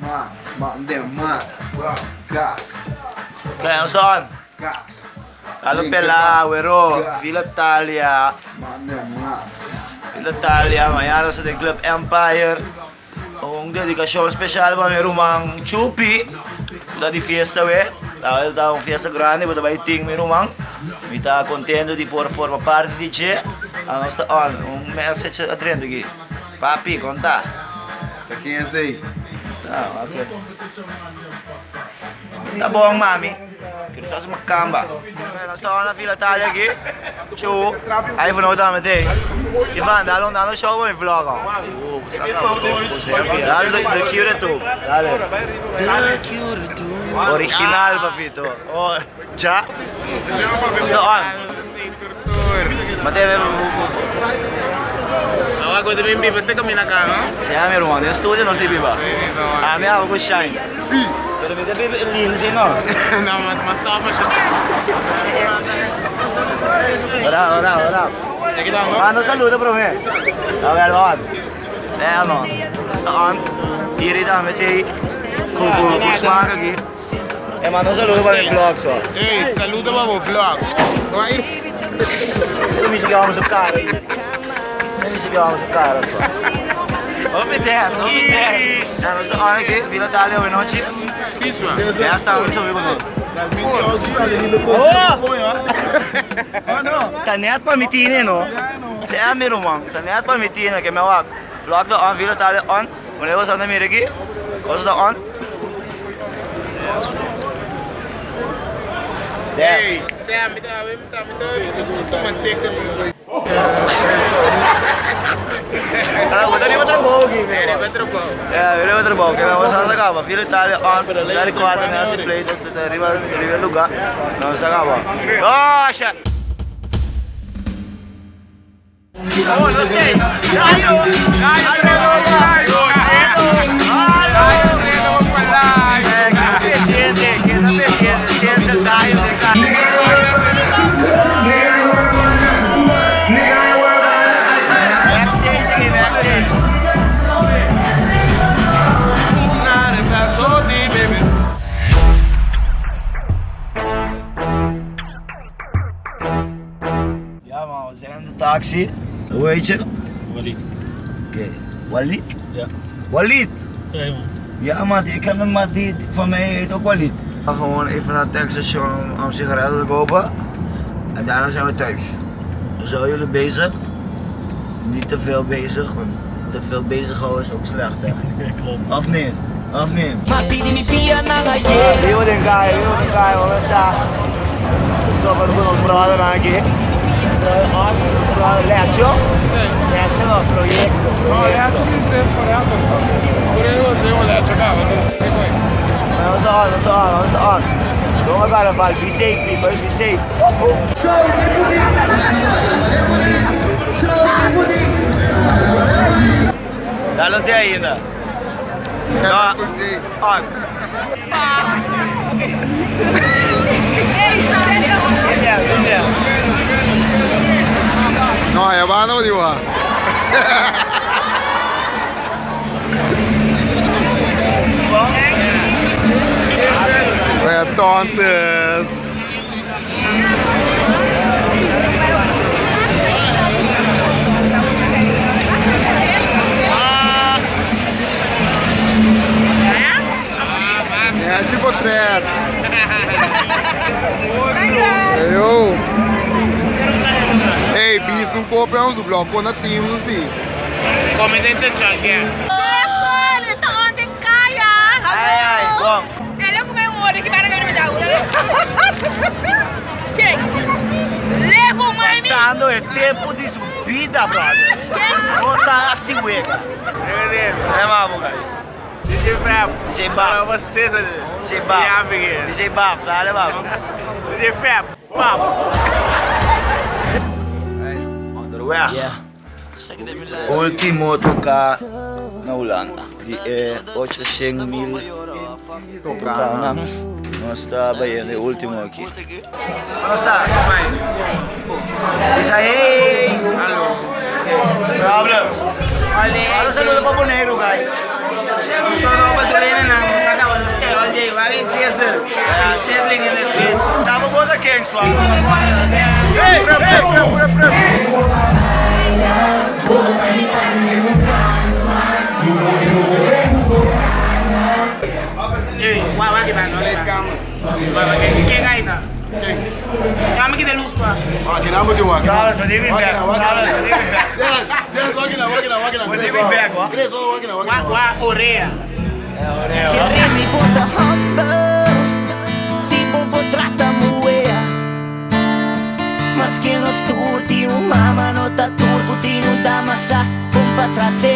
Man, man den man, gas. Oké, nos ta on. Gas. Lalo Pelá, Wero, Villa Thalia. Man den man. Villa Thalia, mañana nos ta den Club Empire. Un dedikashon speshal pa mi ruman Chupi, ku ta di fiesta awe. Awe ta un fiesta grandi, bo ta bai tin mi ruman. Mi ta kontento di por forma parti di dje. Anos ta on, un message a drenta aki. Papi, kon ta? Ta ken esei? Ta, ok. Ta bon, mami. Kere sa suma kamba. Nos ta na Villa Thalia aki. Chu, Ivan nou tambe t'ei. Ivan, dale un dale un show pa mi vlog. Dale de cure tu. Dale. Original, papito. Oh, ja. Nos ta on. Mate, Awa ku ta bin biba se kaminda ka, no? Sea mi ruman, den studio nos ta biba. Ami abo ku Shine. Si. Pero mi ta biba en Lindsay no. No, ma ma stop a shit. Ora, ora, ora. Manda saludo prome. A ver, on. Bueno, on. Iri tambe t'ei ku ku ku smaak aki. E manda un saludo pa mi vlog so. Ey, saludo pa bo vlog. Yo mi sigue su cara. Yo mi sigue su cara so. Hopi des, hopi des. Ya nos ta on aki, Villa Thalia hoy nochi. Si swa. Ya estamos subi con nos. Ta net pa mi tine no. Sea mi ruman, ta net pa mi tine ke me wak. Vlog ta on, Villa Thalia on. Wanneer was dat mira aki? Kos ta on? Hey, Sam, mi ta mi ta mi ta tuma ticket. Ah, bo ta riba trabou aki. Eh, riba trabou. Ja, riba trabou. Ke nos a caba. Villa Italia on. Dari 4 na si play riba riba lugar. Nos a caba. Oh, shit. Ja man, we zijn in de taxi. Hoe heet je? Walid. Oké, Walid? Ja. Walid! Ja man. Ja man, ik heb een maat die van mij heet ook Walid. We gaan gewoon even naar het tankstation om, om sigaretten te kopen. En daarna zijn we thuis. Dus hou jullie bezig. Niet te veel bezig, want te veel bezig houden is ook slecht hè. Klopt. Of niet? Of niet? Vivo den kai, vivo den kai, we sa. Topa con nos brother aki. Lecho. Lecho no, proyecto. No, Lecho sin tres forever. Por eso se llama Lecho acá. Vamos on, vamos on, vamos on. Don't carnaval, be safe people, be safe. Dalo te ainda. No, on. No, ya va no digo. Entonces. Ja, tipo tret. Hey, yo. Hey, bis un kope ons blok na team si. Come den chanchang, yeah. Ai, ai, bom. Ele come un ore che pare che non mi dà Quem? Leva o mãe Pasando el tempo de su vida, brother. Bota assim, güey. É, mamo, cara. DJ Fab. DJ Baf. Vocês ali. DJ Baf. DJ Baf, dale, Baf. DJ Fab. Baf. Onderweg. Ultimo toca na Hulanda. Di eh, 800 mil toca Nos ta bayendo e ultimo aki. Nos ta. Bisa hey. Hallo. Problems. Manda saludo pa Boneiru, guy. Shout out pa tur hendenan, nos a caba nos stay all day, wak e sizzle, we sizzling in this bitch. Tamo bota ken swa. Ey, wak wak e banda, wak e banda. Wak wak e, ken ai ta? Ya mi kita luz pa. Carlos, we need back. Carlos, we need back. We need back, wa. Wak wak orea. Kere mi bo ta humble Si bo por trata muhé Maske nos tur tin un mama No ta tur ku tin un dama sa kon pa trat'é.